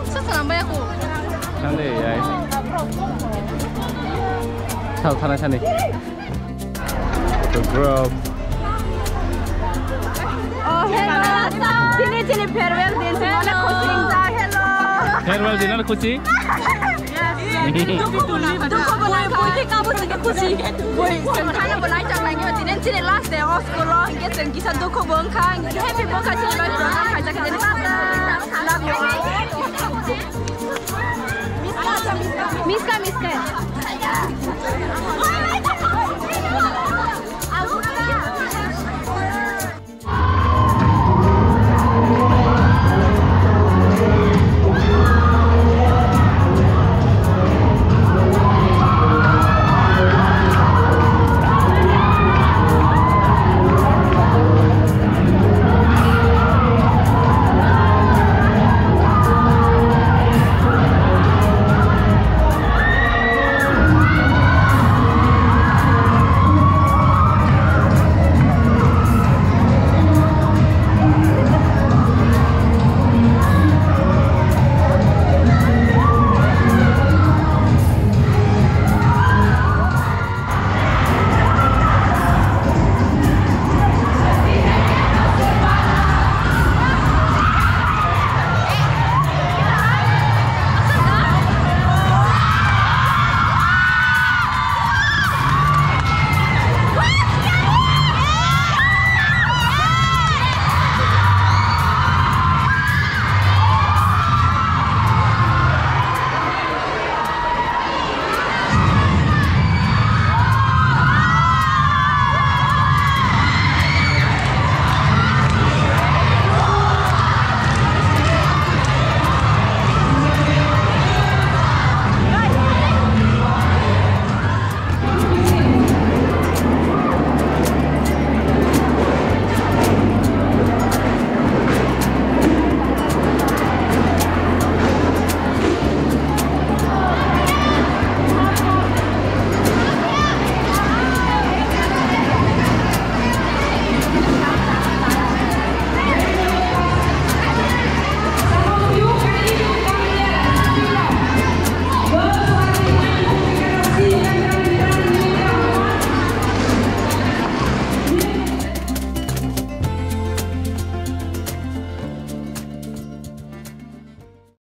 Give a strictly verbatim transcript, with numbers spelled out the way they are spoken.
Sasa nang bayar ko. Sani, ay. Sao, sana, sani. Bro. Oh, hello. Chini, chini farewell din. Hello. Hello. Farewell din, ano khusi? Dukhu bo nai, boi khe kabo se khe khusi. Boi, chwng thana bo nai chak nai khe, tini chini last day o school o, hinkhe chwng kisa dukhu bo wngkha, hinkhe happy bo wngkha chini bai program khaijak khe tini. Love you all. Miska, miska.